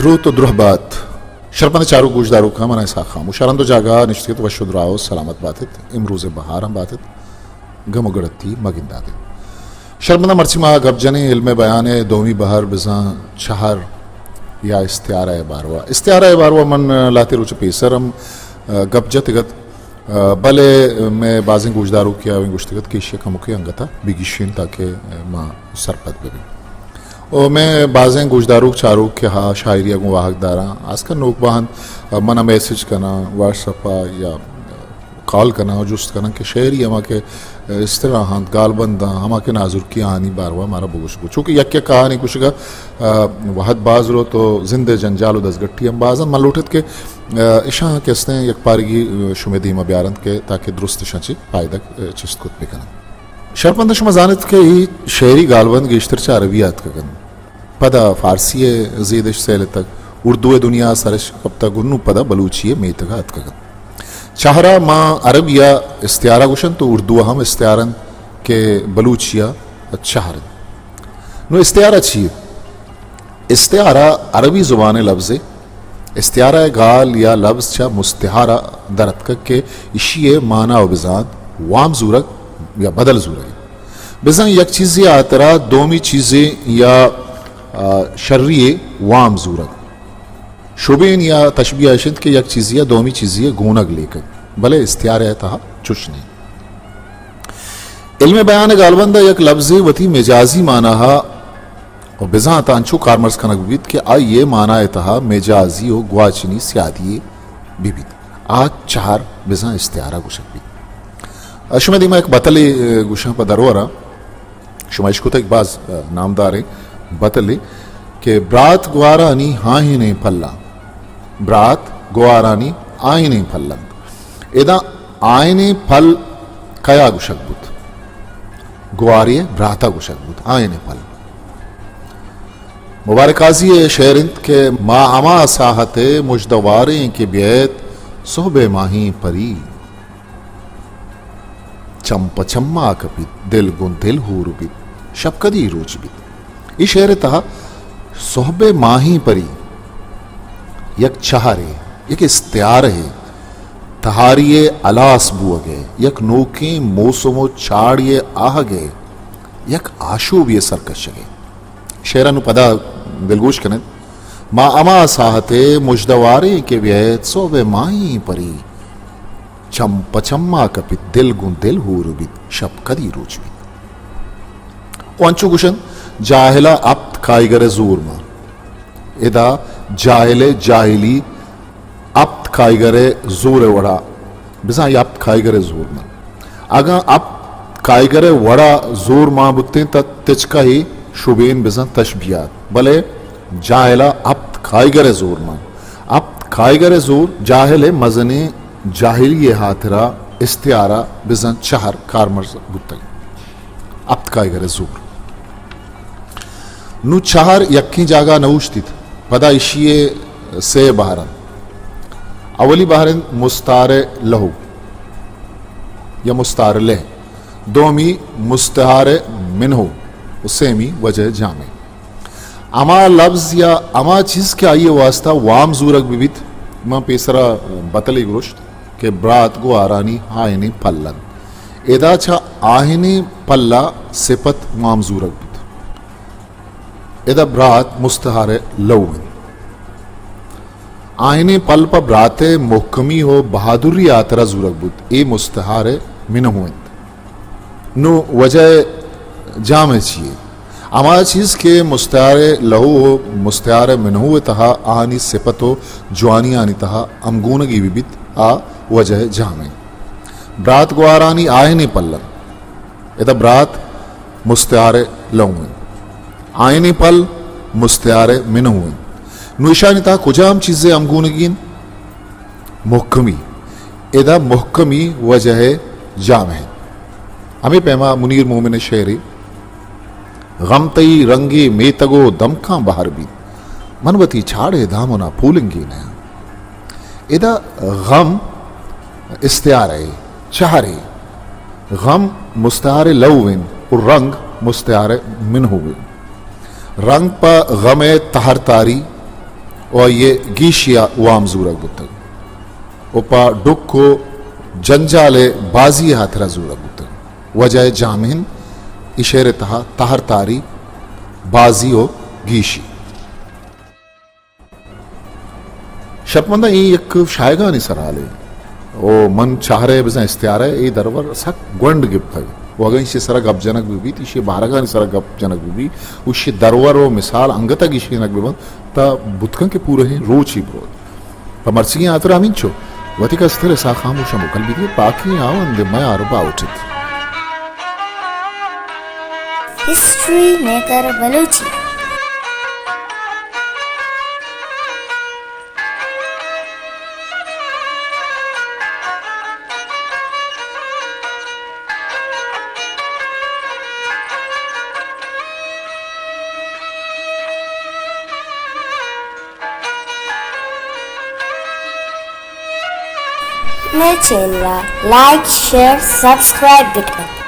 دروت و درہبات۔ شرپمند چاروک گوشداروکاں، من اسحاق خاموش ءَ رند و جاگہ ءَ نشتگ ات، وش و دراہ و سلامت بات ات، امروز بہار ہم بات ات، گم و گڑتی مہ گندات ات۔ شرپمنداں، مرچی ما گپ جنیں علم بیان ءِ دومی بہر بزاں چہر یا استعارہ ءِ باروا۔ استعارہ ءِ باروا من لہتے روچ پیسر ہم، آ، گپ جتگ ات۔ آ، بلے مئے بازیں گوشداروکے آویں گوشتگ ات کہ ایشی ءَ کمکے انگت ءَ بگیشین تاکہ ما سرپد ببیں۔ و مئے بازیں گوشداروک چاروک کہ ہا شاعری ءَ گوں واہگ داراں، آسکا نوک باہند من ءَ میسج کناں، واٹس اپ ءَ یا کال کناں و جست کناں کہ شعری ہما کہ استراہ انت، گالبنداں، ہما کہ نازرکی آہانی باروا مارا بگوش گو۔ چونکہ یک یک آہانی گوشگ ءَ، آ، وہد باز روت و زند ءِ جنجال و دزگٹی ہم باز انت۔ من لوٹت کہ، آ، اشاں کہ استیں یک پارگی، آ، شمئے دیما بیارنت کہ تاکہ درست اشاں چہ پائدگ، آ، چست کت بکننت۔ شرپمنداں، شما زانت کہ اے شعری گالبند گیشتر چہ عربی ءَ اتکگ انت۔ پدا فارسی ءِ زیدش سیل اتگ، اردو ءِ دنیا ءَ سرش کپتگ، گوں نوں پدا بلوچی ءِ میتگ ءَ اتکگ انت۔ چہر ءَ ما عربی ءَ استعارہ گوشنت و اردو ءَ ہم استعارہ انت کہ بلوچی ءَ چہر انت۔ نوں استعارہ چی یے؟ استعارہ عربی زبان ءِ لبزے۔ استعارہ ءِ گال یا لبز چہ مستعار ءَ در اتکگ کہ ایشی ءِ مانا و بزانت وام زورگ یا بدل زورگ انت۔ بزاں یک چیزے ءِ ہاترا دومی چیزے یا، آ، شری ءِ وام زورگ۔ شبین یا تشبیہ اش انت کہ یک چیزے ءَ دومی چیزے ءِ گونگ لیکگ، بلے استعارہ ءِ تہا چش نہ انت۔ علم بیان ءِ گالبند ءَ یک لبزے وتی مجازی مانا ءَ و بزاں تاں انچو کارمرز کنگ بہ بیت کہ آئی ءِ مانا ءِ تہا مجازی و گواچنی سیادی یے بہ بیت، آ چہر بزاں استعارہ گوشگ بیت۔ شمئے دیما یک بتلے، آ، گوشاں پہ درور ءَ۔ شما اشکتگ باز، آ، نامداریں بتلے کہ برات گوارانی آہنیں پلاں، برات گوارانی آہنیں پل انت۔ ادا آہنیں پل کیا گوشگ بوت؟ گوارے ءِ برات ءَ گوشگ بوت آہنیں پل۔ مبارک قاضی ءِ شعر انت کہ ما ہما ساہت ءِ مژدہ واریں کہ بیئیت سہب ءِ ماہیں پری۔ چم پہ چما کپیت، دل گوں دل ہور بیت، شپ کدی روچ بیت۔ اے شعر ءِ تہا سہب ءِ ماہیں پری یک چہرے، یک استعارہے، تہاری ءِ ہلاس بوگ ءِ، یک نوکیں موسم و چاڑے ءِ آہگ ءِ یک آشوبے ءِ سرکشگ ءِ۔ شعر ءَ نوں پدا دلگوش کن انت۔ ما ہما ساہت ءِ مژدہ واریں کہ بیئیت سہب ءِ ماہیں پری۔ چم پہ چما کپیت، دل گوں دل ہور بیت، شپ کدی روچ بیت۔ و انچو گوشنت، جاہل ءَ ہپت کائیگر ءِ زور مان۔ ادا جاہل ءِ جاہلی ہپت کائیگر ءِ زور ءِ وڑا، بزاں آئی ہپت کائیگر ءِ زور مان۔ اگاں ہپت کائیگر ءِ وڑا زور مان بوتیں تہ تچکہ ءِ شبین بزاں تشبیہات، بلے جاہل ءَ ہپت کائیگر ءِ زور مان۔ ہپت کائیگر ءِ زور جاہل ءِ مزنیں جاہلی ءِ ہاترا استعارہ بزاں چہر کارمرز بوتگ۔ ہپت کائیگر ءِ زور۔ نوں چہر یکیں جاگہ نہ اوشتیت، پدا ایشی ءِ سے بہر انت۔ اولی بہر انت مستعار لہو یا مستعار لہ، دومی مستعار منہو و سیمی وجہ جامع۔ ہما لبز یا ہما چیز کہ آئی ءِ واسطہ وام زورگ بہ بیت، من پیسرا بتلے گوشت کہ برات گوارانی آہنیں پل انت۔ ادا چہ آہنیں پل ءَ صفت وام زورگ بوت۔ ادا برات مستعار لہو انت۔ آہنیں پل پہ برات ءِ مہکمی و بہادری ءِ ہاترا زورگ بوت۔ اے مستعار منہو انت۔ نوں وجہ جامع چی یے؟ ہما چیز کہ مستعار لہو و مستعار منہو ءِ تہا آہانی صفت و جوانیانی تہا ہمگونگی بہ بیت، آ وجہ جامع انت۔ برات گوارانی آہنیں پل انت۔ ادا برات مستعار لہو انت۔ آہنیں پل مستعار منہو انت۔ نوں ایشانی تہا کجام چیزے ہمگونگی انت؟ مہکمی۔ ادا مہکمی وجہ جامع انت۔ ہمے پیما منیر مومن ءِ شعرے، غم تئی رنگے میتگ و دمکاں بہر بیت، من وتی چاڑ ءِ دامن ءَ پولنگے نیاں۔ ادا غم استعارہ ءِ، چہرے، غم مستعار لہو انت و رنگ مستعار منہو انت۔ رنگ پہ غم ءِ تہر تاری و آئی ء گیشی ء وام زورگ بوتگ و پہ ڈک و جنجال ء بازی ء ہاترا زورگ بوتگ۔ وجہ ء جامین ای شعر ء تہا تہر تاری، بازی و گیشی۔ شرپمنداں، اے یک شاہگانی سرحالے۔ او من چہرہ بزاں استعارہ، اے درور سک گونڈ گپتگ۔ و اگاں ایشی سرا گپ جنگ بہ بیت، ایشی بارگانی سرا گپ جنگ بہ بیت، و ایشی درور و مثال انگت گیشینگ بہ بنت، تا بوت کنت کہ پورہیں روچی بروت۔ پہ مرچیگیں ہاترا ہمینچو۔ وتی کستر ء ساہ خاموش ء مکل بیت، باقی آوند ء میار و باوٹت۔ History maker Balochi. مئے چینل ء لائک، شیئر، سبسکرائب بکن۔